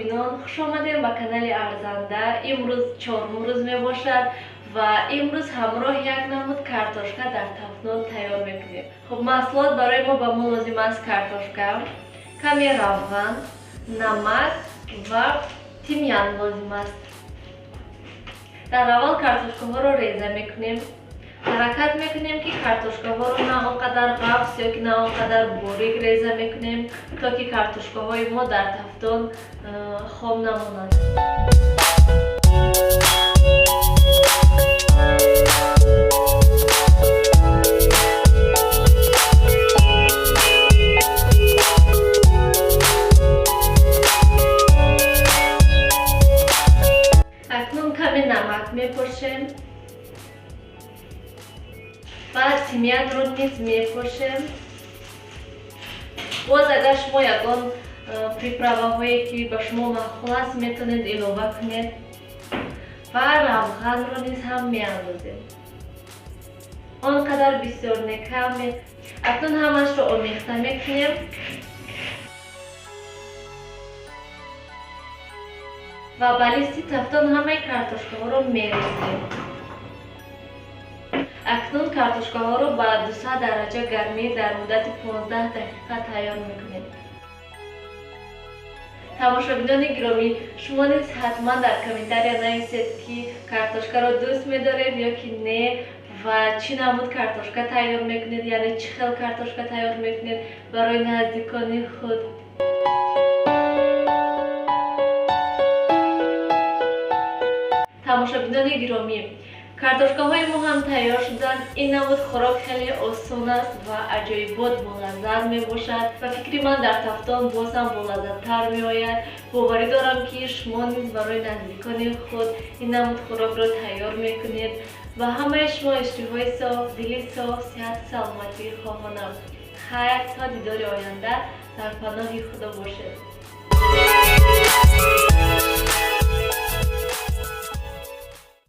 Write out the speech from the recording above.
Тамошобинон, хуш омадем ба канали Арзанда. Имрӯз чорум рӯз мебошад ва имрӯз ҳамроҳ як намуд картошка дар тафтон тайёр мекунем. Хуб, маҳсулот барои мо ба мо лозим аст картошка, каме равған, намак ва тимян лозим аст. Дар аввал картошкаҳоро реза мекунем. Ҳаракат мекунем, ки картошкаҳоро на он қадар ғафс ё ки на он қадар борик реза мекунем, то ки картошкаҳои мо дар тафтон хом намонанд. Акнун каме намак мепошем ва тимянро низ мепошем. Боз агар шумо ягон приправаҳое, ки ба шумо маъқул аст, метавонед илова кунед ва равғанро низ ҳам меандозем. Он қадар бисёр не, каме. Акнун ҳамашро омехта мекунем ва ба листи тафтон ҳамаи картошкаҳоро мерезем. Акнун картошкаҳоро ба 200 дараҷа гармӣ дар муддати 15 дақиқа тайёр мекунем. Тамошобинони гиромӣ, шумо низ ҳатман дар комментария нависед, ки картошкаро дӯст медоред ё ки не ва чӣ намуд картошка тайёр мекунед, яъне чӣ хел картошка тайёр мекунед барои наздикони худ. Тамошобинони гиромӣ, картошкаҳои мо ҳам тайёр шуданд. Ин намуд хӯрок хеле осон аст ва аҷоибот болаззат мебошад. Ба фикри ман, дар тафтон боз ҳам болаззаттар меояд. Боварӣ дорам, ки шумо низ барои наздикони худ ин намуд хӯрокро тайёр мекунед. Ва ҳамаи шумо иштиҳои соф, дили соф, сиҳату саломатӣ хоҳонам. Хайр, то дидори оянда дар паноҳи Худо бошед.